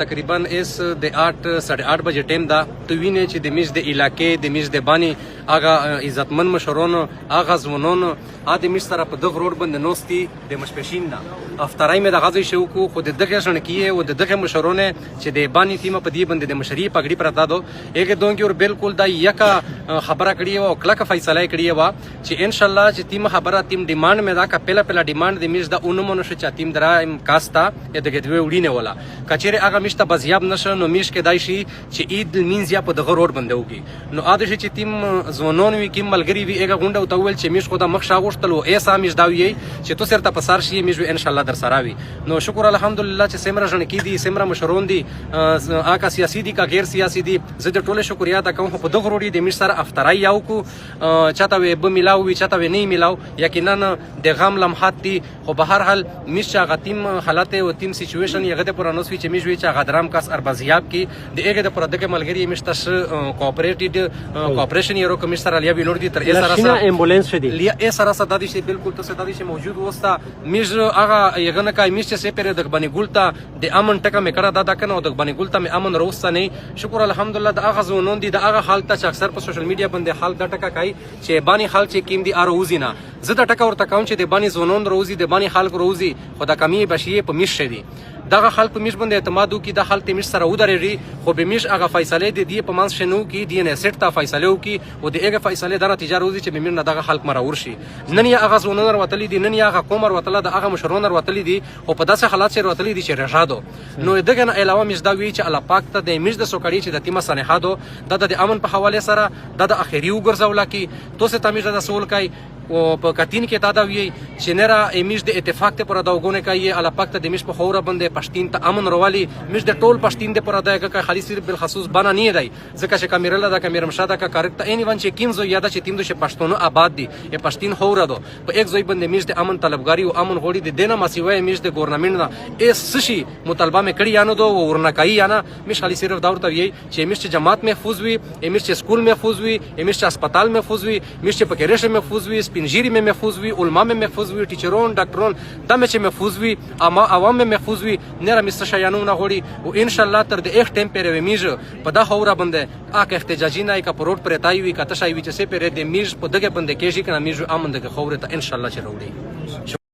تقریبا اس د 8 8:30 بجې ټیم ده. ته وینې چې د میش د علاقې، د میش د بانی هغه عزتمن مشرانو، هغه ځوانانو ا د میش سره په دغه روډ باندې نوستي. د مشپشین نه افطارای مې دغه ځای شو کو، خو د دغه شنکیه او د دغه مشرونه چې د بانی تیمه په دې باندې د مشری پګړی پرتا دو هغه دونګي اور بالکل دا یکا خبره کړی او کلکه فیصله کړی و چې ان شاء الله چې تیم خبره، تیم ډیماند مې دا کا پهلا پهلا ډیماند د میش دا اونمونو شو چې تیم درا ام کاستا دغه دوی وړي نه ولا. کچېره هغه میش ته بزیاب نشه نو میش کې دای شي چې عید لمینځ یا په دغه روډ باندې وکي. نو اده شي چې تیم ځوانان وي، کیم ملګری وي، هغه غونډه او ته ویل چې میش خو دا مخ شا غوښتل او ایسا میش دا وی چې تو سرته په سر شي، میش ان شاء الله در سره وي. نو شکر الحمدلله چې سمره ژن کې دي، سمره مشرون دي، آکا سیاسي دي کا غیر سیاسي دي، زه د ټولو شکریا ادا کوم. خو په دغه روډي د میش سره افطارای یو کو چاته وی به ملاو وي، چاته وی نه ملاو، یقینا د غم لمحات دي. خو به هر حال میش چې هغه تیم حالت او تیم سچویشن یغه د پرانوس وی چې میش وی چې هغه درام کس اربازیاب کی د هغه د پر دغه ملګری میش تش کوآپریټډ کوآپریشن یې رو میش سره لیا ویلور دي تر ای سره سره امبولانس شدي لیا ای سره سره د دې بالکل ته د دې موجود وستا. میش هغه یغه نه کای میش چې سپره د بنی ګلتا د امن ټکه مې کړه دا د کنه او د بنی ګلتا مې امن روسته نه. شکر الحمدلله د هغه زونون دي، د هغه حالت چې اکثر په سوشل میډیا باندې حال دا ټکه کوي چې بانی حال چې کیم دي اروزی نه. زه دا ټکه ورته کوم چې د بانی زونون روزي، د بانی خلک روزي، خو دا کمی بشي په میش شدي. دغه خلک په میش باندې اعتماد وکړي، د خلک میش سره ودرېږي، خو به میش هغه فیصله د دې په منځ شنو کې دی نه سیټ ته فیصله وکړي او د هغه فیصله د نتیجه روزي چې به میر نه دغه خلک مرور شي. نن یې هغه زونون وروتلي دي، نن یې هغه قوم وروتله، د هغه مشرون وروتلي دي، خو په داسې حالات سره وروتلي دي چې رژا دو. نو دغه نه علاوه میش دا وی چې الله پاک ته د میش د سوکړی چې د تیمه سنحه دو د امن په حواله سره د اخیری وګرځولا کی تو سه تمیز د سول کوي او په کتین کې تا دا وی چې نه را امیش د اتفاق ته پر داوګونه کوي. الله پاک ته د میش په خوره باندې پښتین ته امن روالي. میش د ټول پښتین د پر دا کې خالي صرف بالخصوص بنا نه دی، ځکه چې کامیرله دا کامیرم شاده کا کارک ته اینی ون چې کیم زو یاده چې تیم د پښتونو آباد دي ای پښتین خوره دو په یک ځای باندې میش د امن طلبګاری او امن غوړي د دینه مسیوه. میش د ګورنمنت نه ایس شي مطالبه مې کړی یا نه دو ورنه کوي یا نه. میش خالي صرف دا ورته وی چې میش چې جماعت محفوظ وي، میش چې سکول محفوظ وي، میش چې هسپتال محفوظ وي، میش چې پکې رشه محفوظ وي، سپینجیری مې محفوظ وي، علما مې محفوظ وي، ټیچرون ډاکټرون دا مې چې محفوظ وي، اما عوام مې محفوظ وي، نه را مې څه شیانو نه غوړي. او ان شاء الله تر د ایخ ټیم پرې میژ په دا خوره باندې اک احتجاجي نه کا پروت پرتای وي کته شای وي چې سه پرې د میژ په دغه باندې کېږي کنه میژ امن دغه خوره ته ان شاء الله چې وروړي.